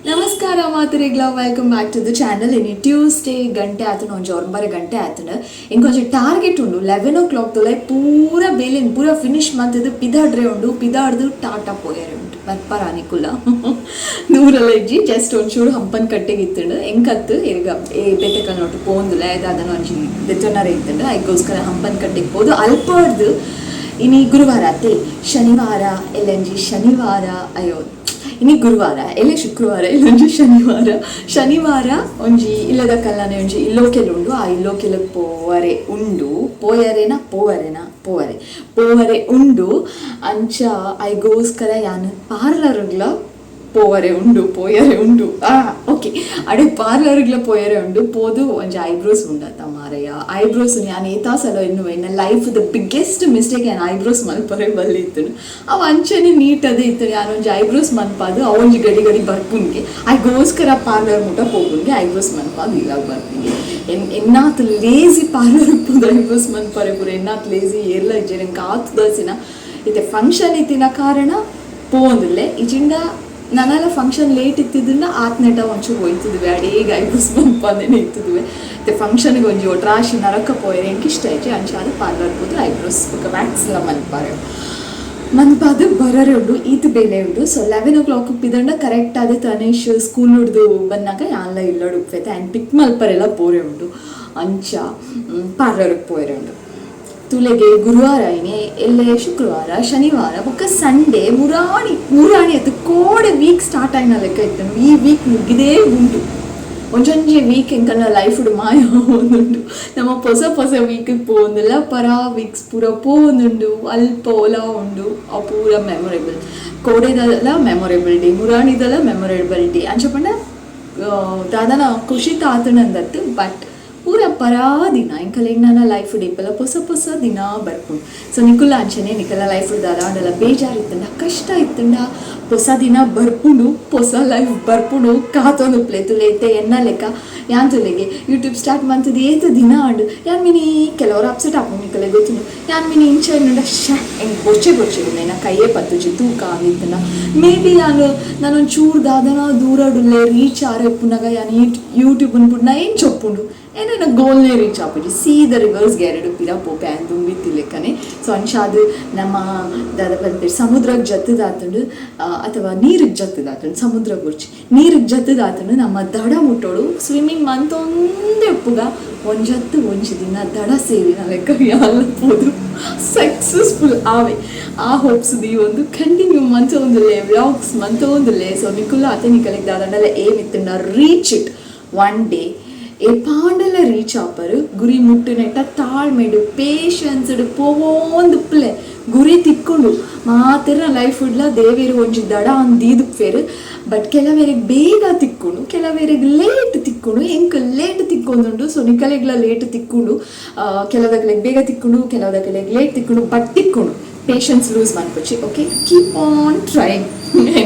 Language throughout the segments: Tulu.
ನಮಸ್ಕಾರ ಮಾತೆರೆಗ್ಲ, welcome back to the channel. ಇನಿ ಟ್ಯೂಸ್ಡೇ, ಗಂಟೆ ಆತನ ಒಂಜಿ 9 ಗಂಟೆ ಆತನ. ಇಂಕೊಂಚ ಟಾರ್ಗೆಟ್ ಉಂಡು, 11 ಓ ಕ್ಲಾಕ್ ತೊಲೆ ಪೂರ ಬೇಲೆನ್ ಪೂರ ಫಿನಿಶ್ ಮಂತದು ಪಿದಾಡ್ರೆ ಉಂಡು. ಪಿದಾಡ್ದು ಟಾಟಾ ಪೋಯರೆ ಉಂಡು. ಬರ್ಪಾರ ನಿಕುಲ? ದೂರಲ್ಲ ಇಜ್ಜಿ, ಜಸ್ಟ್ ಒಂಚೂರು ಹಂಪನ್ ಕಟ್ಟೆಗೆ ಇತ್ತುಂಡು. ಎಂಕತ್ತು ಎರ್ಗ ಏ ಬೇತೆ ನೋಟು ಪೋಂದುಲ ದಾದನ ಒಂಜಿ ದೆತ್ತೊನರೆ ಇತ್ತುಂಡು. ಐಗೋಸ್ಕರ ಹಂಪನ್ ಕಟ್ಟೆಗೆ ಪೋದು ಅಲ್ಪರ್ದು. ಇನಿ ಗುರುವಾರ ಅತ್ತೆ, ಶನಿವಾರ ಎಲ್ಲಂಜಿ ಶನಿವಾರ, ಅಯ್ಯೋ, ಇನಿ ಗುರುವಾರ, ಎಲ್ಲೆ ಶುಕ್ರವಾರ, ಇಲ್ಲೊಂಜಿ ಶನಿವಾರ. ಶನಿವಾರ ಒಂಜಿ ಇಲ್ಲದ ಕಲ್ಲನೆ ಒಂಜಿ ಇಲ್ಲೋಕೆಲ್ ಉಂಡು. ಆ ಇಲ್ಲೋಕೆಲಕ್ಕೆ ಪೋವರೆ ಉಂಡು. ಪೋಯರೆನ, ಪೋವರೆನ, ಪೋವರೆ ಪೋವರೆ ಉಂಡು. ಅಂಚ ಐಗೋಸ್ಕರ ಯಾನ್ ಪಾರ್ಲರ್ಗ್ಲ ಪೋವರೆ ಉಂಡು, ಪೋಯರೆ ಉಂಡು. ಆ ಓಕೆ, ಅಡೆ ಪಾರ್ಲರ್ಗ್ಲ ಪೋಯರೆ ಉಂಡು. ಪೋದು ಒಂಜಿ ಐಬ್ರೋಸ್ ಉಂಡತ್ತ ಮಾರಯ್ಯ. ಐಬ್ರೋಸ್ ಯಾನ್ ಏತಾ ಸಲ ಎನ್ನುವೆ, ಎನ್ನ ಲೈಫ್ the biggest mistake, ಯಾನ್ ಐಬ್ರೋಸ್ ಮಲ್ಪರೆ ಬಲ್ಲಿ ಇತ್ತು. ಅವು ಅಂಚನೆ ನೀಟ್ ಅದೇ ಇತ್ತು. ಯಾನ್ ಒಂಜಿ ಐಬ್ರೋಸ್ ಮನ್ಪಾದು ಅವು ಒಂಜಿ ಗಡಿ ಗಡಿ ಬರ್ಪುನ್ಗೆ. ಐಗೋಸ್ಕರ ಪಾರ್ಲರ್ ಮುಟ ಪೋಪುನ್ಗೆ, ಐಬ್ರೋಸ್ ಮನ್ಪಾದು ಇಲ್ಲ ಬರ್ಪಿಗೆ. ಎನ್ನಾತ್ ಲೇಜಿ, ಪಾರ್ಲರ್ ಪೋದು ಐಬ್ರೋಸ್ ಮನ್ಪರೆ ಪೂರ ಎನ್ನಾತ್ ಲೇಜಿ. ಏರ್ಲ ಇಜ್ಜೆರ್, ಎಂಕ್ ಆತ್ ದೋಸಿನ ಇತ್ತೆ ಫಂಕ್ಷನ್ ಇತ್ತಿನ ಕಾರಣ ಪೋಂದುಲ್ಲೆ. ಇಜಿಂಡ ನನಲ ಫಂಕ್ಷನ್ ಲೇಟ್ ಇತ್ತಿದ್ರಿಂದ ಆತ್ನೆಟ ಒಂಚೂರು ಹೋಯ್ತಿದ್ವಿ, ಅಡೇಗ ಐಬ್ರೋಸ್ ಮನ್ಪಂದೇನೆ ಇತ್ತಿದ್ವಿ. ಮತ್ತೆ ಫಂಕ್ಷನ್ಗೆ ಒಂಜಿ ಒಟ್ರಾಶಿ ನರಕ ಪೋಯರೆ ಎಂಕ್ ಇಷ್ಟ ಆಯ್ತು. ಅಂಚಾದ ಪಾರ್ಲರ್ ಪೋದು ಐಬ್ರೋಸ್ ಬೊಕ ವ್ಯಾಕ್ಸ್ ಎಲ್ಲ ಮನ್ಪಾರೆ, ಮನ್ಪಾದು ಬರರೆ ಉಂಡು. ಈತ್ ಬೇಲೆ ಉಂಡು. ಸೊ 11 ಓ ಕ್ಲಾಕ್ ಪಿದಂಡ ಕರೆಕ್ಟ್ ಆದ ತನೇಶ್ ಸ್ಕೂಲ್ ಹಿಡ್ದು ಬಂದಾಗ ಯಾನ್ಲ ಇಲ್ಲಡ್ ಉಪ್ಪೈತೆ ಆ್ಯಂಡ್ ಪಿಕ್ ಮಲ್ಪರೆಲ್ಲ ಪೋರೆ ಉಂಡು. ಅಂಚ ಪಾರ್ಲರ್ಗೆ ಪೋಯರೆ ಉಂಡು. ತುಲೆಗೆ ಗುರುವಾರ ಇನಿ, ಎಲ್ಲೆ ಶುಕ್ರವಾರ, ಶನಿವಾರ ಬೊಕ್ಕ ಸಂಡೇ, ಮುರಾಣಿ ಮುರಾಣಿ ಅದು ಕೋಡೆ ವೀಕ್ ಸ್ಟಾರ್ಟ್ ಆಯ್ನ ಲೆಕ್ಕ ಇತ್ತು. ಈ ವೀಕ್ ಮುಗಿದೇ ಉಂಟು. ಒಂಜೊಂಜಿ ವೀಕ್ ಎಂಕಲ್ನ ಲೈಫ್ ಮಾಯ ಒಂದುಂಡು. ನಮ್ಮ ಹೊಸ ಹೊಸ ವೀಕ್ ಪೋಂದಿಲ್ಲ, ಪರ ವೀಕ್ಸ್ ಪೂರ ಪೋಂದುಂಡು. ಅಲ್ಪ ಓಲ ಉಂಡು, ಆ ಪೂರ ಮೆಮೊರೇಬಲ್. ಕೋಡೆದಲ್ಲ ಮೆಮೊರೇಬಲ್ ಡೇ, ಮುರಾಣಿದಲ್ಲ ಮೆಮೊರೇಬಲ್ ಡೇ. ಅಂಚ ಪಂಡ ದಾದನ ಖುಷಿ ತಾತನಂದತ್ತು. ಬಟ್ ಪೂರ ಪರಾ ದಿನ ಎಂಕಲ್ ನನ್ನ ಲೈಫ್ ಇಪ್ಪಲ ಹೊಸ ಹೊಸ ದಿನ ಬರ್ಪುಂಡು. ಸೊ ನಿಕುಲ ಅಂಚನೆ, ನಿಕಲ ಲೈಫ್ ದಾದಾಂಡಲ ಬೇಜಾರು ಇತ್ತಂಡ, ಕಷ್ಟ ಇತ್ತಂಡ, ಹೊಸ ದಿನ ಬರ್ಪುಂಡು, ಹೊಸ ಲೈಫ್ ಬರ್ಪುಂಡು, ಕಾತೊಂದು ಪ್ಲೆ ತುಲೆ. ಇತ್ತೆ ಎನ್ನ ಲೆಕ್ಕ ಯಾನ್ ತುಲೆಗೆ ಯೂಟ್ಯೂಬ್ ಸ್ಟಾರ್ಟ್ ಮಂತದ ಏತ ದಿನ ಆಂಡು. ಯಾನ್ ಮಿನಿ ಕೆಲವರು ಅಪ್ಸೆಟ್ ಆಪುಂಡು, ನಿಕಲೆ ಗೊತ್ತುಂಡು. ಯಾನ್ ಮಿನಿ ಇಂಚ ಎನ್ನುಂಡ, ಶ್ಯಾ, ಎಂಕ್ ಬೊಚ್ಚೆ ಬೊಚ್ಚೆ ಉಂಡು, ಕೈಯೇ ಪತ್ತುಜಿ ತೂಕ ಅಂದಿತ್ತಂಡ. ಮೇ ಬಿ ನಾನು ನಾನೊಂದು ಚೂರು ದಾದನ ದೂರಡುಲ್ಲೆ, ರೀಚ್ ಆರ ಇಪ್ಪುನಗ ಯಾನ್ ಯೂಟ್ಯೂಬ್ ಅನ್ಬಿಟ್ಟು ನಾ ಏನು ಚೊಪ್ಪುಂಡು, ಏನೇನ ಗೋಲ್ನೇ ರೀಚ್ ಆಪುಜಿ. ಸೀದ ರಿವರ್ಸ್ ಗ್ಯಾರೆಡ್ ಪಿರ ಪೋಪೆ ಆ್ಯನ್ ದುಂಬಿತ್ತಿ ಲೆಕ್ಕನೆ. ಸೊ ಅಂಚಾದ್ ನಮ್ಮ ದಾದ ಪನ್ಪೆರ್, ಸಮುದ್ರಕ್ಕೆ ಜತ್ತದಾತುಂಡು ಅಥವಾ ನೀರಿಗೆ ಜತ್ತದಾತುಂಡು, ಸಮುದ್ರ ಬೊರ್ಚಿ, ನೀರಿಗೆ ಜತ್ತದಾತುಂಡು. ನಮ್ಮ ದಡ ಮುಟ್ಟೋಡು, ಸ್ವಿಮ್ಮಿಂಗ್ ಮಂತೊಂದೇ ಉಪ್ಪುಗ ಒಂಜತ್ತು ಒಂಜಿ ದಿನ ದಡ ಸೇರಿನ ಲೆಕ್ಕ ಯಾಲ ಪೋದು ಸಕ್ಸಸ್ಫುಲ್ ಆವೆ. ಆ ಹೋಪ್ಸ್ the ಒಂದು ಕಂಟಿನ್ಯೂ ಮಂತೊಂದುಲ್ಲೆ, ವ್ಲಾಗ್ಸ್ ಮಂತೊಂದುಲ್ಲೆ. ಸೊ ನಿಕುಲ್ಲ ಅತೆ, ನಿಕಲೆಗ್ ದಾದಂಡಲ ಏಮ್ ಇತ್ತುಂಡ, ರೀಚ್ it one day. ಏಪಾಂಡಲ ರೀಚ್ ಆಪರು. ಗುರಿ ಮುಟ್ಟುನೆಟ್ಟ ತಾಳ್ಮೆಡು, ಪೇಷನ್ಸ್ ಪೋವೊಂದು ಪ್ಲೆ, ಗುರಿ ತಿಕ್ಕೊಂಡು ಮಾತ್ರ ಲೈಫ್ ಇಡ್ಲ ದೇವೇರು ಒಂಜಿ ದಡ ಅಂದ್ ಫೇರು. ಬಟ್ ಕೆಲವೇರಿಗೆ ಬೇಗ ತಿಕ್ಕೊಂಡು, ಕೆಲವೇರಿಗೆ ಲೇಟ್ ತಿಕ್ಕೊಂಡು. ಎಂಕ್ ಲೇಟ್ ತಿಕ್ಕೊಂದುಂಡು. ಸೊ ನಿಕಲೆಗ್ಲ ಲೇಟ್ ತಿಕ್ಕೊಂಡು, ಕೆಲವದಕಲೆಗ್ ಬೇಗ ತಿಕ್ಕೊಂಡು, ಕೆಲವದಕಲೆಗ್ ಲೇಟ್ ತಿಕ್ಕೊಂಡು, ಬಟ್ ತಿಕ್ಕೊಂಡು. ಪೇಷನ್ಸ್ ಲೂಸ್ ಮನ್ಪೊಚ್ಚಿ. Okay, keep on trying,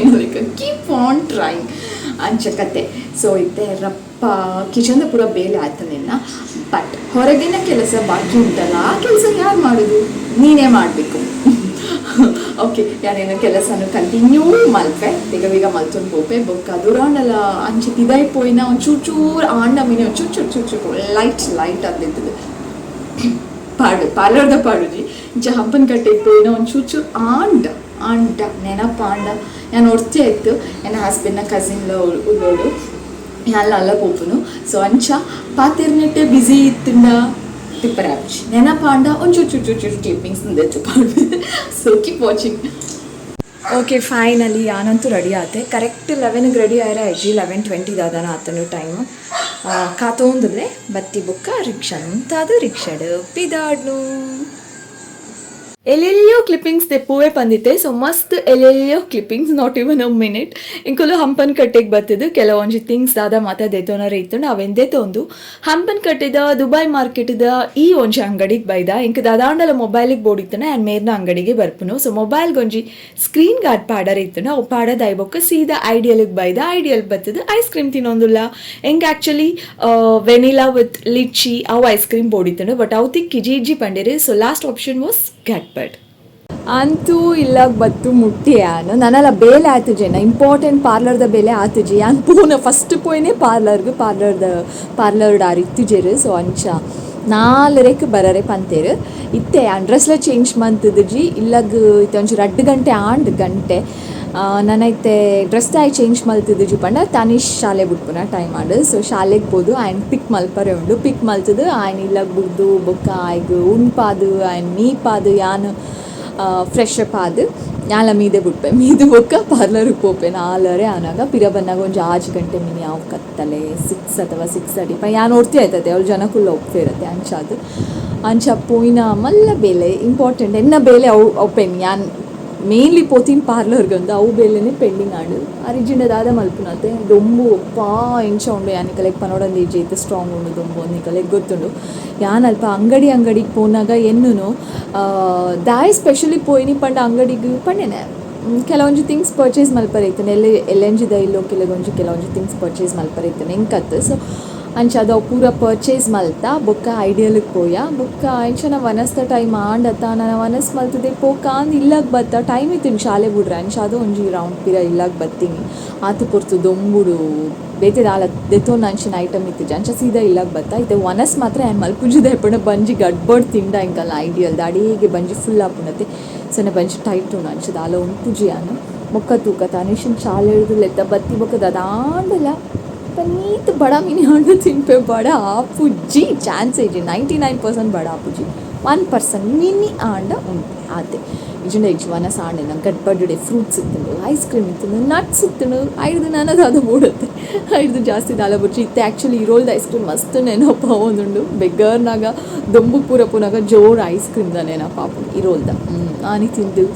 keep on trying ಅಂಚ ಕತೆ. ಸೊ ಇತ್ತೆ ರಪ್ಪ ಕಿಚನ್ದ ಪೂರ ಬೇಲೆ ಆಯ್ತು ನಿನ್ನ. ಬಟ್ ಹೊರಗಿನ ಕೆಲಸ ಬಾಕಿ ಉಂಟಲ್ಲ, ಆ ಕೆಲಸ ಯಾರು ಮಾಡೋದು? ನೀನೇ ಮಾಡಬೇಕು. ಓಕೆ, ಯಾನೇನು ಕೆಲಸನು ಕಂಟಿನ್ಯೂ ಮಲ್ಪೆ, ಬೇಗ ಬೇಗ ಮಲ್ತೊಂದು ಪೋಪೆ. ಬೊಕ್ಕ ದುರಾಂಡಲ ಅಂಚೆ ಪಿದಾಯಿ ಪೋಯಿನ ಒಂದು ಚೂರು ಚೂರು ಆಂಡ ಮೀನು ಚೂರು ಚೂರು ಚೂರು ಚೂರು ಲೈಟ್ ಲೈಟ್ ಅಂದಿತ್ತದು. ಪಾಡು ಪಾರ್ಲರ್ದ ಪಾಡುಜಿ. ಇಂಚ ಹಂಪನ ಕಟ್ಟೆಗೆ ಪೋಯಿನ ಒಂದು ಚೂರು ಚೂರು ಆಂಡ ಆಂಡ ನೆನಪಾಂಡ. ನಾನು ಒರ್ತಿ ಆಯ್ತು, ನನ್ನ ಹಸ್ಬೆಂಡ್ನ ಕಸಿನ್ಲ ಉಳ್ಳೋಡು, ಅಲ್ಲ ಅಲ್ಲ ಪೋಪುನು. ಸೊ ಅಂಚ ಪಾತೆರ್ನೆಟ್ಟೆ ಬ್ಯುಸಿ ಇತ್ತುಂಡ ತಿಪ್ಪರೆ ಆಪುಜಿ. ನೆನಪಾಂಡ ಒಂಚೂರು ಚೂರು ಚೂರು ಚೂರು ಕ್ಲಿಪ್ಪಿಂಗ್ಸ್ ತೆಚ್ಚು ಪಾಡ್ವೆ. So keep watching. Okay, finally ಯಾನಂತೂ ರೆಡಿ ಆತೆ. ಕರೆಕ್ಟ್ 11ಗೆ ರೆಡಿ ಆಯ್ರ ಅಜ್ಜಿ, 11:20 ದಾದನ ಆತನು ಟೈಮು. ಕಾತೋಂದುಲ್ಲೆ. ಬತ್ತಿ ಬುಕ್ಕ ರಿಕ್ಷಾ ಅಂತಾದು ರಿಕ್ಷಾಡ್ ಪಿದಾಡ್ನು. ಎಲ್ಲೆಲ್ಲಿಯೋ ಕ್ಲಿಪ್ಪಿಂಗ್ಸ್ ದೆಪ್ಪುವೆ ಬಂದಿತ್ತೆ. ಸೊ ಮಸ್ತ್ ಎಲ್ಲೆಲ್ಲಿಯೋ clippings, not even a minute. ಇಂಕುಲು ಹಂಪನ್ ಕಟ್ಟೆಗೆ ಬತ್ತಿದ್ದು ಕೆಲವೊಂಜಿ ಥಿಂಗ್ಸ್ ದಾದ ಮಾತ ದೆತೋನರ ಇತ್ತು, ಅವೆಂದೆತೊಂದು ಹಂಪನ್ ಕಟ್ಟೆದ ದುಬೈ ಮಾರ್ಕೆಟ್ದ ಈ ಒಂಜಿ ಅಂಗಡಿಗೆ ಬೈದ. ಇಂಕ್ ದಾದಾಂಡಲ ಮೊಬೈಲಿಗೆ ಬೋಡಿತ್ತನ ಆ್ಯಂಡ್ ಮೇರ್ನ ಅಂಗಡಿಗೆ ಬರ್ಪುನು. ಸೊ ಮೊಬೈಲ್ಗೆ ಒಂಜಿ ಸ್ಕ್ರೀನ್ ಗಾರ್ಡ್ ಪಾಡರ್ ಇತ್ತು, ಅವು ಪಾಡದ ಐಬೊಕ್ಕ ಸೀದಾ ಐಡಿಯಲ್ಗೆ ಬೈದ. ಐಡಿಯಲ್ ಬತ್ತದ ಐಸ್ ಕ್ರೀಮ್ ತಿನ್ನೊಂದುಲ್ಲ. ಎಂಕ್ ಆ್ಯಕ್ಚುಲಿ ವೆನಿಲಾ ವಿತ್ ಲಿಚ್ಚಿ ಅವು ಐಸ್ ಕ್ರೀಮ್ ಬೋಡಿತ್ತನು, ಬಟ್ ಅವು ತಿಕ್ಕಿ ಇಜ್ಜಿ ಪಂಡೇರಿ. ಸೊ ಲಾಸ್ಟ್ ಆಪ್ಷನ್ ವಾಸ್ ಗಟ್ಬಡ್. ಅಂತೂ ಇಲ್ಲಾಗ ಬತ್ತು ಮುಟ್ಟಿ ಯಾನು ನನಲ ಬೇಲೆ ಆತುಜೆನ ಇಂಪಾರ್ಟೆಂಟ್ ಪಾರ್ಲರ್ದ ಬೇಲೆ ಆತುಜಿ. ಯಾನ್ ಪೋನ ಫಸ್ಟ್ ಪೋಯಿನೇ ಪಾರ್ಲರ್ಗ್, ಪಾರ್ಲರ್ದ ಪಾರ್ಲರ್ಡ್ ಆರ್ ಇತ್ತುಜೆರ್. ಸೊ ಅಂಚ 4ರೆಕ್ ಬರರೆ ಪಂತೇರು. ಇತ್ತೆ ಯಾನ್ ಡ್ರೆಸ್ಲ ಚೇಂಜ್ ಮಂತುದುಜಿ. ಇಲ್ಲಗ್ ಇತ್ತೆ ಒಂಜಿ 2 ಗಂಟೆ ಆಂಡ್ ಗಂಟೆ. ನನ ಇತ್ತೆ ಡ್ರೆಸ್ ದಾಯಿ ಚೇಂಜ್ ಮಲ್ತುದುಜಿ ಪಂಡ ತನಿಷ್ ಶಾಲೆ ಬುಡ್ಪುನ ಟೈಮ್ ಆಂಡ್. ಸೊ ಶಾಲೆಗ್ ಪೋದು ಆಯ್ನ್ ಪಿಕ್ ಮಲ್ಪರೆ ಉಂಡು. ಪಿಕ್ ಮಲ್ತುದು ಆಯ್ನ್ ಇಲ್ಲಗ್ ಬುಡ್ದು ಬೊಕ್ಕ ಆಯ್ಗ್ ಉಣ್ಪಾದು ಆಯ್ನ್ ಮೀಪಾದು ಯಾನ್ ಫ್ರೆಶ್ ಅಪ್ ಆದ್ ಯಾನ್ಲ ಮೀದೆ ಬುಡ್ಪೆ. ಮೀದು ಬೊಕ್ಕ ಪಾರ್ಲರ್ಗೆ ಪೋಪೆ 4ರೆ ಆನಾಗ. ಪಿರ ಬನ್ನಾಗ ಒಂಜಿ 6 ಗಂಟೆ ಮಿನಿ ಅವು ಕತ್ತಲೆ 6 ಅಥವಾ 6:30 ಪ ಯಾನ್ ಒರ್ತಿ ಆಯ್ತತೆ ಅವಳು ಜನಕುಲ್ಲ ಒಪ್ಪೇರತ್ತೆ. ಅಂಚಾದ್ ಅಂಚ ಪೋಯಿನ ಮಲ್ಲ ಬೇಲೆ ಇಂಪಾರ್ಟೆಂಟ್ ಎನ್ನ ಬೇಲೆ ಅವು ಅವು ಪೆನ್ ಯಾನ್ ಮೇನ್ಲಿ ಪೋತಿನ ಪಾರ್ಲರ್ಗಂದು ಅವು ಬೇಲೆನೇ ಪೆಂಡಿಂಗ್ ಆಂಡ್. ಅರಿಜಿಂಡ ದಾದ ಮಲ್ಪುನತೆ ದೊಂಬು ಒಪ್ಪಾ ಎಂಚ ಉಂಡು ಯಾನ್ ನಿಕಲೆಗ್ ಪನೊಡಂದು ಇಜ್ಜಿ, ಇತ್ತೆ ಸ್ಟ್ರಾಂಗ್ ಉಂಡು ದೊಂಬು ನಿಕಲೆಗ್ ಗೊತ್ತುಂಡು. ಯಾನ್ ಅಲ್ಪ ಅಂಗಡಿ ಅಂಗಡಿಗೆ ಪೋನಾಗ ಎನ್ನುನು ದಾಯೆ ಸ್ಪೆಷಲಿ ಪೋಯಿನಿ ಪಂಡ ಅಂಗಡಿಗೆ ಪಂಡೆನೆ ಕೆಲವೊಂಜಿ ಥಿಂಗ್ಸ್ ಪರ್ಚೇಸ್ ಮಲ್ಪರೆ ಇತ್ತುಂಡು. ಎಲ್ಲೆ ಎಲ್ ಎನ್ ಜಿದ ಇಲ್ಲೋಕಿಲೆಗೊಂಜಿ ಕೆಲವೊಂಜಿ ಥಿಂಗ್ಸ್ ಪರ್ಚೇಸ್ ಮಲ್ಪರೆ ಇತ್ತುಂಡು ಎಂಕತ್. ಸೊ ಅಂಚ ಅದು ಅವು ಪೂರ ಪರ್ಚೇಸ್ ಮಲ್ತ ಬೊಕ್ಕ ಐಡಿಯಲ್ಗೆ ಪೋಯ. ಬೊಕ್ಕ ಎಂಚನ ವನಸ್ದ ಟೈಮ್ ಆಂಡತ್ತ ನನ ವನಸ್ ಮಲ್ತದೆ ಪೋಕಾಂದ್ ಇಲ್ಲಗ್ ಬತ್ತ ಟೈಮ್ ಇತ್ತಿನ ಶಾಲೆ ಬುಡ್ರೆ. ಅಂಚ ಅದು ಒಂಜಿ ರೌಂಡ್ ಪಿರ ಇಲ್ಲಗ್ ಬತ್ತೀನಿ. ಆತು ಪೊರ್ತು ದೊಂಬುಡು ಬೇತೆ ದಾಲ ದೆತೊನ್ನ ಅಂಚಿನ ಐಟಮ್ ಇತ್ತಿಜಿ. ಅಂಚ ಸೀದಾ ಇಲ್ಲಗ್ ಬತ್ತ. ಇತ್ತೆ ವನಸ್ ಮಾತ್ರ ಯಾನ್ ಮಲ್ಪುಜಿ ಪಂಡ ಬಂಜಿ ಗಡ್ಬಡ್ ತಿಂಡ ಎಂಕಲ್ನ ಐಡಿಯಲ್ ದಾಡೇಗೆ ಬಂಜಿ ಫುಲ್ ಆಪುಂಡತೆ. ಸೊ ಬಂಜಿ ಟೈಟ್ ಉಂಡು ಅಂಚ ದಾಲ ಉಂಪುಜಿ ಯಾನ್. ಬೊಕ್ಕ ತೂಕ ತನಿಷನ್ ಶಾಲೆ ಹಿಡ್ದು ಲೆತ್ತ ಬತ್ತಿ ಬೊಕ್ಕ ದಾದಾಂಡಲ ಪನೀತ್ ಬಡ ಮಿನಿ ಹಣ್ಣು ತಿನ್ಪೆ. ಬಡ ಆಪುಜಿ, ಚಾನ್ಸ್ ಇಜ್ಜಿ. 99% ಬಡ ಆಪುಜಿ, 1% ಮಿನಿ ಆಂಡ ಉಂಟು ಆತೆ. ಇಜ್ಜಿಂಡ ಇಜ್ಜಿ. ವನಸ್ ಆಂಡೆ ನಂಗೆ ಗಡ್ಬಡ್ಡೆ ಫ್ರೂಟ್ಸ್ ಇತ್ತುಂಡು, ಐಸ್ ಕ್ರೀಮ್ ಇತ್ತುಂಡು, ನಟ್ಸ್ ಇತ್ತುಂಡು. ಐಡ್ದು ನಾನು ಅದು ಬೋಡುತ್ತೆ, ಐಡ್ದು ಜಾಸ್ತಿ ದಾಲ ಬುಡ್ಚಿ. ಇತ್ತೆ ಆ್ಯಕ್ಚುಲಿ ಇರೋಲ್ದ ಐಸ್ ಕ್ರೀಮ್ ಮಸ್ತ್ ನೆನಪ ಆವೊಂದುಂಡು. ಬೆಗ್ಗರ್ನಾಗ ದೊಂಬು ಪೂರ ಪೂನಾಗ ಜೋರು ಐಸ್ ಕ್ರೀಮ್ದ ನೆನಪ ಆಪುಂಡು ಇರೋಲ್ದ. ಆನಿ ತಿಂದು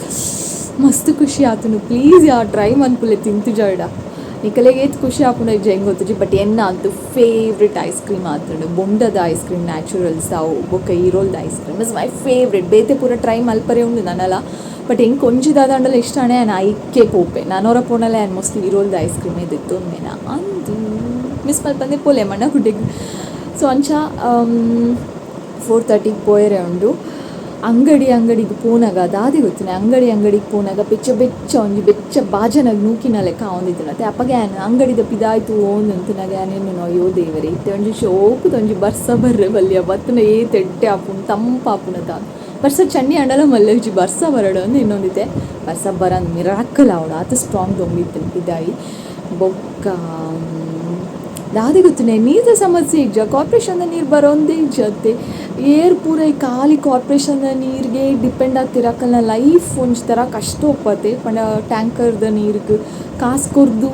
ಮಸ್ತ್ ಖುಷಿ ಆತುಂಡು. ಪ್ಲೀಸ್ ಯಾ ಟ್ರೈ ಮನ್ಪುಲೆ ತಿಂತು ಜಾಯ್ಡ. ನಿಕಲೆಗ್ ಏತ್ ಖುಷಿ ಆಪುಂಡು ಇಜ್ಜ ಹೆಂಗೆ ಗೊತ್ತುಜಿ, ಬಟ್ ಎನ್ನ ಅಂತೂ ಫೇವ್ರೆಟ್ ಐಸ್ ಕ್ರೀಮ್ ಆತುಂಡು ಬೊಂಡದ ಐಸ್ ಕ್ರೀಮ್ ನ್ಯಾಚುರಲ್ಸ್ ಅವು ಬೊಕ್ಕ ಇರೋಲ್ದ ice cream is my favourite. ಬೇತೆ ಪೂರ ಟ್ರೈ ಮಲ್ಪರೆ ಉಂಡು ನನಲ, ಬಟ್ ಎಂಕ್ ಒಂಜಿ ದಾದಾಂಡಲ ಇಷ್ಟ ಆಣೆ ಯಾನ್ ಐಕೆ ಪೋಪೆ. ನಾನೊರ ಪೋನಲ ಯಾನ್ ಮೋಸ್ಟ್ಲಿ ಇರೋಲ್ದ ಐಸ್ ಕ್ರೀಮ್ ದೆತ್ತೊನ್ಮೆನ ಅಂದು ಮಿಸ್ ಮಲ್ಪಂದೆ ಪೋಲೆ ಮಣ್ಣ ಗುಡ್ಡೆಗ್. ಸೊ ಅಂಚ 4:30ಗೆ ಪೋಯೆರೆ ಉಂಡು. ಅಂಗಡಿ ಅಂಗಡಿಗೆ ಪೋನಾಗ ದಾದೆ ಗೊತ್ತುನೆ, ಅಂಗಡಿ ಅಂಗಡಿಗೆ ಪೋನಾಗ ಬೆಚ್ಚ ಬೆಚ್ಚ ಒಂಜಿ ಬೆಚ್ಚ ಬಾಜನಗ್ ನೂಕಿನ ಲೆಕ್ಕ ಆವೊಂದಿತ್ತಿನತೆ. ಅಪ್ಪಗ ಯಾನ್ ಅಂಗಡಿದ ಪಿದಾಯ್ತು ಓಂದಂತನಾಗ ಯಾನ್ ಎನ್ನುನು ಅಯ್ಯೋ ದೇವರೇ ಇತ್ತೆ ಒಂಜಿ ಶೋಕುದ ಒಂಜಿ ಬರ್ಸ ಬರ್ರೆ ಬಲ್ಲಿಯ ಬತ್ತುನ ಏತ್ ಎಡ್ಡೆ ಆಪುಂಡು ತಂಪಾಪುಂಡು ದಾದ ಬರ್ಸ ಚಂಡಿ ಅಂಡಲ ಮಲ್ಲೆಜ್ಜಿ ಬರ್ಸ ಬರಡು ಅಂದ್ ಎನ್ನೊಂದಿತ್ತೆ. ಬರ್ಸ ಬರಂದ್ ಮಿರಾಕಲ್ ಆವೊಡು, ಆತ್ ಸ್ಟ್ರಾಂಗ್ ದೊಂಬಿತ್ತು ಪಿದಾಯಿ. ಬೊಕ್ಕ ದಾದೆ ಗೊತ್ತುನೆ ನೀರ್ದ ಸಮಸ್ಯೆ ಇಜ್ಜ, ಕಾರ್ಪೊರೇಷನ್ದ ನೀರು ಬರೋಂದೇ ಇಜ್ಜತ್ತೆ. ಏರ್ ಪೂರ ಈ ಖಾಲಿ ಕಾರ್ಪೊರೇಷನ್ದ ನೀರಿಗೆ ಡಿಪೆಂಡ್ ಆತಿರಕಲ್ನ ಲೈಫ್ ಒಂಜಿ ಥರ ಕಷ್ಟ ಒಪ್ಪತ್ತೆ. ಪಂಡ ಟ್ಯಾಂಕರ್ದ ನೀರಿಗೆ ಕಾಸು ಕೊರ್ದು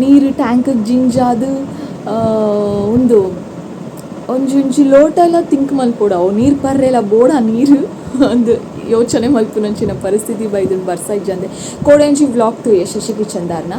ನೀರು ಟ್ಯಾಂಕಿಗೆ ಜಿಂಜಾದು ಉಂದು ಒಂಜಿ ಒಂಜಿ ಲೋಟ ಎಲ್ಲ ತಿಂಕ್ ಮಲ್ಪೊಡು. ಅವು ನೀರು ಪರ್ರೆಲ ಬೋಡ ನೀರು ಅಂದ್ ಯೋಚನೆ ಮಲ್ಪುನಂಚಿನ ಪರಿಸ್ಥಿತಿ ಬೈದುಂಡು ಬರ್ಸ ಇಜ್ಜಂದೆ. ಕೋಡೆ ಒಂಜಿ ವ್ಲಾಗ್ ತೂಯೆ ಶಶಿ ಕಿಚನ್ದಾರ್ನ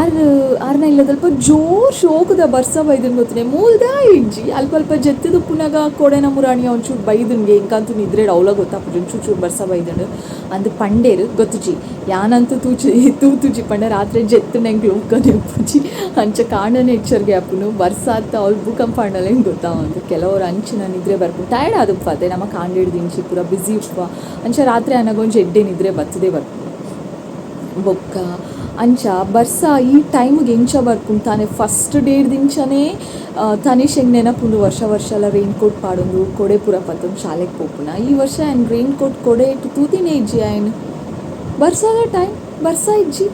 ಆರ್ ಆರ್ನ ಇಲ್ಲದಲ್ಪ ಜೋರ್ ಶೋಕುದ ಬರ್ಸ ಬೈದುಂಡು ಗೊತ್ತುನೆ ಮೂಲ್ದ ಇಜ್ಜಿ ಅಲ್ಪ ಅಲ್ಪ ಜೆತ್ತುದು ಪುನಗ ಕೋಡೆನ ಮುರಾಣಿಯ ಒಂಚೂರು ಬೈದುಂಗೆ ಎಂಕಂತೂ ನಿದ್ರೆಡ್ ಅವಲ ಗೊತ್ತಾಪುಜಿ ಒಂಚೂರು ಚೂರು ಬರ್ಸ ಬೈದುಂಡು ಅಂದ್ ಪಂಡೇರು ಗೊತ್ತುಜಿ. ಯಾನಂತೂ ತೂಚಿ ತೂತುಜಿ ಪಂಡ ರಾತ್ರಿ ಜೆತ್ತುಂಡ ಎಂಕ್ ಲೋಕನೆ ಉಪ್ಪುಜಿ. ಅಂಚ ಕಾಂಡನೆ ಎಚ್ಚರಿಗೆ ಆಪುನು ಬರ್ಸಾತ್ ಅವ್ಲು ಭೂಕಂಪ ಆಂಡಲ ಎಂಕ್ ಗೊತ್ತಾವಂದು. ಕೆಲವರು ಅಂಚಿನ ನಿದ್ರೆ ಬರ್ಪುಂಡು ಟಯರ್ಡ್ ಆದುಪ್ಪತೆ ನಮ ಕಾಂಡೆಡ್ ದಿಂಚಿ ಪೂರ ಬ್ಯುಸಿ ಉಪ್ಪ. ಅಂಚ ರಾತ್ರಿ ಆನಗ ಒಂಜಿ ಎಡ್ಡೆ ನಿದ್ರೆ ಬತ್ತದೇ ಬರ್ಪುಂಡು. ಬೊಕ್ಕ ಅಂಚ ಬರ್ಸ ಈ ಟೈಮಿಗೆ ಎಂಚ ಬರ್ಪುಂಡು ತಾನೆ ಫಸ್ಟ್ ಡೇಡ್ ದಿಂಚನೇ ತನಿಷ್ ಎಂಕ್ ನೆನಪುಂಡು ವರ್ಷ ವರ್ಷ ಎಲ್ಲ ರೈನ್ ಕೋಟ್ ಪಾಡೊಂದು ಕೊಡೆ ಪೂರ ಪತ್ತೊಂದು ಶಾಲೆಗೆ ಪೋಪುನ. ಈ ವರ್ಷ ಆಯ್ನ್ ರೈನ್ ಕೋಟ್ ಕೊಡೆ ಇಟ್ಟು ತೂತಿನೇ ಇಜ್ಜಿ. ಆಯ್ನ್ ಬರ್ಸದ ಟೈಮ್ ಬರ್ಸ ಇಜ್ಜಿ,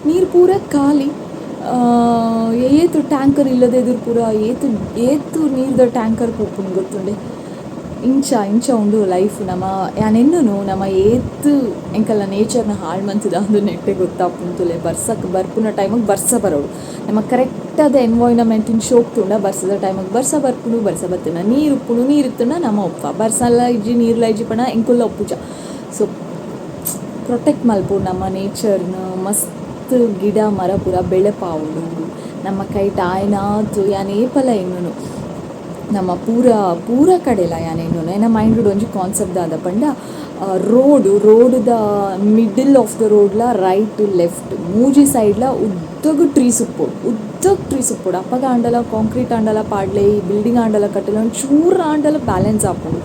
ನೀರು ಪೂರ ಖಾಲಿ. ಏತು ಟ್ಯಾಂಕರ್ ಇಲ್ಲದೆ ಎದುರು ಪೂರ ಏತು ಏತು ನೀರ್ದ ಟ್ಯಾಂಕರ್ ಪೋಪುಂಡು ಗೊತ್ತುಂಡೆ. ಇಂಚ ಇಂಚ ಉಂಡು ಲೈಫ್ ನಮ ಯಾನ್ ಎನ್ನುನು ನಮ ಏತ್ ಎಂಕಲ್ನ ನೇಚರ್ನ ಹಾಳು ಮಂತುದ ಅಂದು ನೆಟ್ಟೆ ಗೊತ್ತಾಪುಂಡು ತುಲೆ. ಬರ್ಸಕ್ಕೆ ಬರ್ಪುನ ಟೈಮಿಗೆ ಬರ್ಸ ಬರೋಡು ನಮ್ಮ ಕರೆಕ್ಟ್ ಆದ ಎನ್ವೈರನ್ಮೆಂಟಿನ ಶೋಕ್ ತುಂಡ. ಬರ್ಸದ ಟೈಮಿಗೆ ಬರ್ಸ ಬರ್ಪುಂಡು, ಬರ್ಸ ಬತ್ತುಂಡ ನೀರು ಉಪ್ಪುಂಡು, ನೀರು ಇತ್ತುಂಡ ನಮ ಉಪ್ಪ ಬರ್ಸಲ್ಲ ಇಜ್ಜಿ ನೀರ್ಲ ಇಜ್ಜಿ ಪಂಡ ಎಂಕುಲ್ಲ ಉಪ್ಪುಜ. ಸೊ ಪ್ರೊಟೆಕ್ಟ್ ಮಲ್ಪೊಡು ನಮ್ಮ ನೇಚರ್ನ, ಮಸ್ತ್ ಗಿಡ ಮರ ಪೂರ ಬೆಳೆಪಾವೊಡು ನಮ್ಮ ಕೈಟ್ ಆಯ್ನಾತ್. ಯಾನ್ ಏಪಲ ಎನ್ನುನು ನಮ್ಮ ಪೂರ ಪೂರ ಕಡೆಲ ಯಾನ್ ಎನ್ನುನು ಎನ್ನ ಮೈಂಡ್ ಒಂಜಿ ಕಾನ್ಸೆಪ್ಟ್ ದಾದ ಪಂಡ ರೋಡ್ ರೋಡ್ದ ಮಿಡಲ್ ಆಫ್ the ರೋಡ್ಲ ರೈಟ್ ಲೆಫ್ಟ್ ಮೂಜಿ ಸೈಡ್ಲ ಉದ್ದಗ್ ಟ್ರೀಸ್ ಉಪ್ಪೊಡು, ಉದ್ದಗ್ ಟ್ರೀಸ್ ಉಪ್ಪೊಡು. ಅಪಗ ಆಂಡಲ ಕಾಂಕ್ರೀಟ್ ಆಂಡಲ ಪಾಡ್ಲೆ, ಈ ಬಿಲ್ಡಿಂಗ್ ಆಂಡಲ ಕಟ್ಟಲೆ ಒಂಚೂರು ಆಂಡಲ ಬ್ಯಾಲೆನ್ಸ್ ಆಪುಂಡು.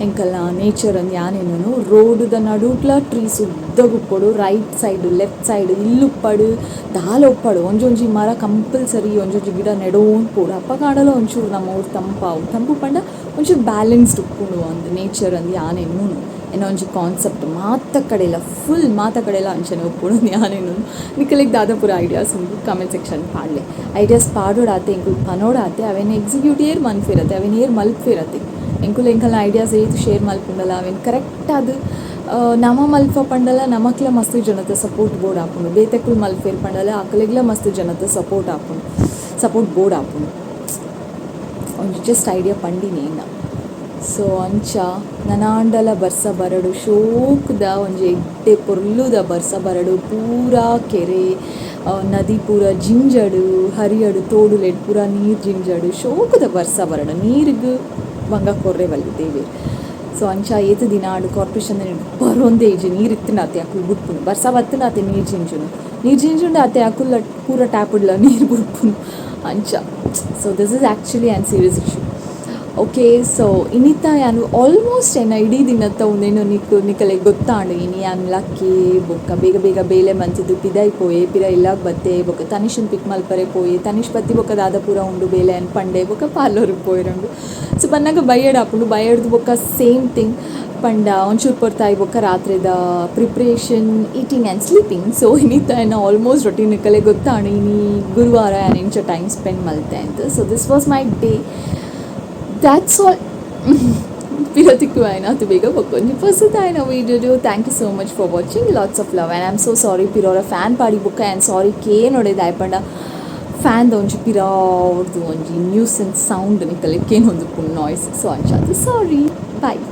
ಎಂಕಲ್ನ ನೇಚರ್ ಅಂದ್ ಯಾನೇನು ರೋಡುದ ನಡುಟ್ಲ ಟ್ರೀಸ್ ಉದ್ದಗುಪ್ಪೊಡು, right side left side ಇಲ್ಲುಪ್ಪಡು ದಾಲ ಉಪ್ಪಡು. ಒಂಜೊಂಜಿ ಮರ ಕಂಪಲ್ಸರಿ, ಒಂಜೊಂಜಿ ಗಿಡ ನೆಡೋಂದು ಪೋಡು. ಅಪ್ಪಗಾಂಡಲ ಒಂಚೂರು ನಮ್ಮ ಊರು ತಂಪಾವು, ತಂಪು ಪಂಡ ಒಂಚೂರು ಬ್ಯಾಲೆನ್ಸ್ಡ್ ಉಪ್ಪುಂಡು ಅಂದ್ ನೇಚರ್ ಅಂದ್ ಯಾನೆನ್ನುನು. ಎನ್ನ ಒಂಜಿ ಕಾನ್ಸೆಪ್ಟ್ ಮಾತ ಕಡೆಲ ಫುಲ್ ಮಾತ ಕಡೆಲ ಅಂಚನೆ ಉಪ್ಪುಂಡು ಯಾನೆನ್ನುನು. ನಿಕಲೆಗ್ ದಾದ ಪೂರ ಐಡಿಯಾಸ್ ಉಂಡು? ಕಮೆಂಟ್ ಸೆಕ್ಷನ್ ಪಾಡ್ಲೆ. ಐಡಿಯಾಸ್ ಪಾಡೋಡಾತೆ, ಎಂಕುಲು ಪನೋಡಾತೆ, ಅವೆನ್ ಎಕ್ಸಿಕ್ಯೂಟ್ ಏರ್ ಮನ್ಪೆರತೆ, ಅವೆನ್ ಏರ್ ಮಲ್ಪೆರತೆ? ಎಂಕುಲು ಎಂಕಲ್ನ ಐಡಿಯಾಸ್ ಏತ್ ಶೇರ್ ಮಲ್ಪುಂಡಲ ಅವೆನ್ ಕರೆಕ್ಟ್ ಆದ್ ನಮ ಮಲ್ಪ ಪಂಡಲ ನಮಕ್ಲ ಮಸ್ತ್ ಜನತ ಸಪೋರ್ಟ್ ಬೋಡಾಪುಂಡು. ಬೇತೆಕುಲು ಮಲ್ಪೆರ್ ಪಂಡಲ ಅಕಲೆಗ್ಲ ಮಸ್ತ್ ಜನತ ಸಪೋರ್ಟ್ ಆಪುಂಡು, ಸಪೋರ್ಟ್ ಬೋಡಾಪುಂಡು. ಒಂಜಿ ಜಸ್ಟ್ ಐಡಿಯಾ ಪಂಡಿನಿ ಇನ್ನ. ಸೊ ಅಂಚ ನನಾಂಡಲ ಬರ್ಸ ಬರಡು, ಶೋಕುದ ಒಂಜಿ ಎಡ್ಡೆ ಪೊರ್ಲುದ ಬರ್ಸ ಬರಡು. ಪೂರಾ ಕೆರೆ, ನದಿ ಪೂರ ಜಿಂಜಡು ಹರಿಯಡು, ತೋಡುಲೆಡ್ ಪೂರ ನೀರು ಜಿಂಜಡು, ಶೋಕುದ ಬರ್ಸ ಬರಡು. ನೀರಿಗೆ ಬಂಗ ಕೊರ್ರೆ ಬಲ್ಲಿ ದೇವೆರ್. ಸೊ ಅಂಚ ಏತ್ ದಿನ ಆಂಡ್ ಕಾರ್ಪೊರೇಷನ್ ಬರೊಂದೇ ಇಜ್ಜಿ. ನೀರು ಇತ್ತಿನಾತೆ ಅಕುಲು ಬುಡ್ಪುನು. ಬರ್ಸ ಬತ್ತಿನಾತೆ ನೀರು ಜಿಂಜುನು, ನೀರು ಜಿಂಜುಂಡು ಆತೆ ಅಕುಲು ಪೂರ ಟ್ಯಾಪುಡ್ಲ ನೀರು ಬುಡ್ಪುನು ಅಂಚ. So this is actually an serious issue, okay? So ಇನಿತ ಯಾನ್ ಆಲ್ಮೋಸ್ಟ್ ಎನ್ನ ಇಡೀ ದಿನತ್ತ ಉಂದೇನು ನಿಕಲೆಗ್ ಗೊತ್ತಾಂಡು. ಇನಿ ಯಾನ್ ಲಕ್ಕಿ ಬೊಕ್ಕ ಬೇಗ ಬೇಗ ಬೇಲೆ ಮಂತುದು ಪಿದಾಯಿ ಪೋಯೆ. ಪಿರ ಇಲ್ಲಾಗ್ ಬತ್ತೆ. ಬೊಕ್ಕ ತನಿಷನ್ ಪಿಕ್ ಮಲ್ಪರೆ ಪೋಯೆ. ತನಿಷ್ ಬತ್ತಿ ಬೊಕ್ಕ ದಾದ ಪೂರ ಉಂಡು ಬೇಲೆ ಅನ್ ಪಂಡೆ. ಬೊಕ್ಕ ಪಾರ್ಲರ್ಗೆ ಪೋಯಿರುಂಡು. ಸೊ ಬನ್ನಗ ಬಯ್ಯಡ್ ಆಪುಂಡು. ಬಯ್ಯಡ್ದು ಬೊಕ್ಕ ಸೇಮ್ ಥಿಂಗ್ ಪಂಡ ಒಂಚೂರು ಪೊರ್ತಾಯಿ ಬೊಕ್ಕ ರಾತ್ರಿದ preparation, eating and sleeping. So ಇನಿತ ಎನ್ನ ಆಲ್ಮೋಸ್ಟ್ ರೊಟೀನ್ ನಿಕಲೆಗ್ ಗೊತ್ತಾಂಡು. ಇನಿ ಗುರುವಾರ ಯಾನ್ ಎಂಚ ಟೈಮ್ ಸ್ಪೆಂಡ್ ಮಲ್ತೆ ಅಂತ. So this was my day, that's all. ಪಿರ ತಿಕ್ಕುವಾಯ್ನ ಬೇಗ ಬೊಕ್ಕೊಂಜಿ ಪೊಸತಾಯಿನ video. Thank you so much for watching. Lots of love, and I am so sorry. ಪಿರೋರ fan ಪಾಡಿ ಬೊಕ್ಕ ಆ್ಯಂಡ್ ಸಾರಿ ಕೇನೊಡೆ, ದಾಯೆ ಪಂಡ ಫ್ಯಾನ್ದ ಒಂಜಿ ಪಿರಾವ್ದು ಒಂಜಿ ನ್ಯೂಸೆನ್ಸ್ ಸೌಂಡ್ ನಿಕಲೆ ಕೇನೊಂದು ನಾಯ್ಸ್. ಸೊ ಅಂಚಾದ್ ಸಾರಿ, ಬಾಯ್.